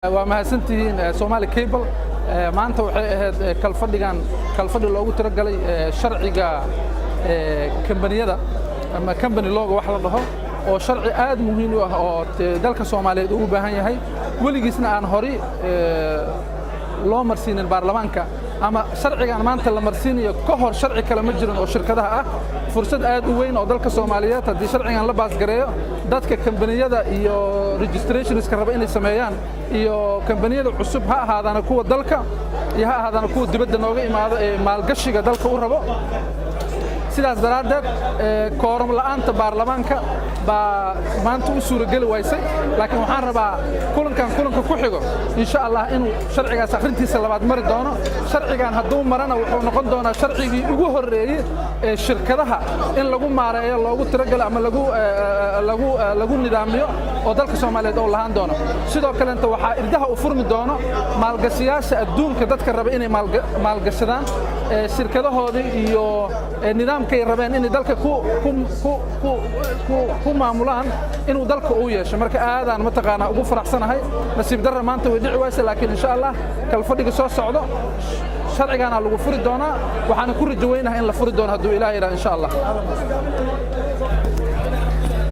Waa mahadsantihiin Somali Cable. Maanta waxay ahayd kalfadhigan kalfadhi loogu talagalay sharciga kambaniyada ama company law-ga wax la dhaho, oo sharci aad muhiim u ah oo dalka Soomaaliyeed uu u baahan yahay, weligiisna aan hori loo marsiinin baarlamaanka ama sharcigan maanta la marsiinayo ka hor sharci kale ma jirin oo shirkadaha ah. Fursad aad u weyn oo dalka Soomaaliyeed haddii sharcigan la pass gareeyo, dadka kambaniyada iyo registrations-ka raba inay sameeyaan iyo kambaniyada cusub, ha ahaadaana kuwa dalka iyo ha ahaadaana kuwa dibadda nooga imaado ee maalgashiga dalka u rabo. Sidaas daraaddeed, quorum la'aanta baarlamaanka baa maanta u suurageli waysay, laakiin waxaan rabaa kulankan kulanka ku xigo, insha Allah, inuu sharcigaas akhrintiisa labaad mari doono. Sharcigan hadduu marana, wuxuu noqon doonaa sharcigii ugu horreeyey ee shirkadaha in lagu maareeyo loogu tiragalo ama lagu nidaamiyo oo dalka Soomaaliyeed uu lahaan doono. Sidoo kalenta, waxaa irdaha u furmi doono maalgashiyaasha adduunka, dadka raba inay maalgashadaan shirkadahoodii iyo nidaamkay rabeen inay dalka ku maamulaan inuu dalka uu yeesho. Marka aadaan mataqaanaa ugu faraxsanahay. Nasiib darra maanta way dhici waysa, laakiin insha Allah kalfadhiga soo socdo sharcigaana lagu furi doonaa. Waxaana ku rajo weynahay in la furi doono hadduu Ilaah yidhaha, insha Allah.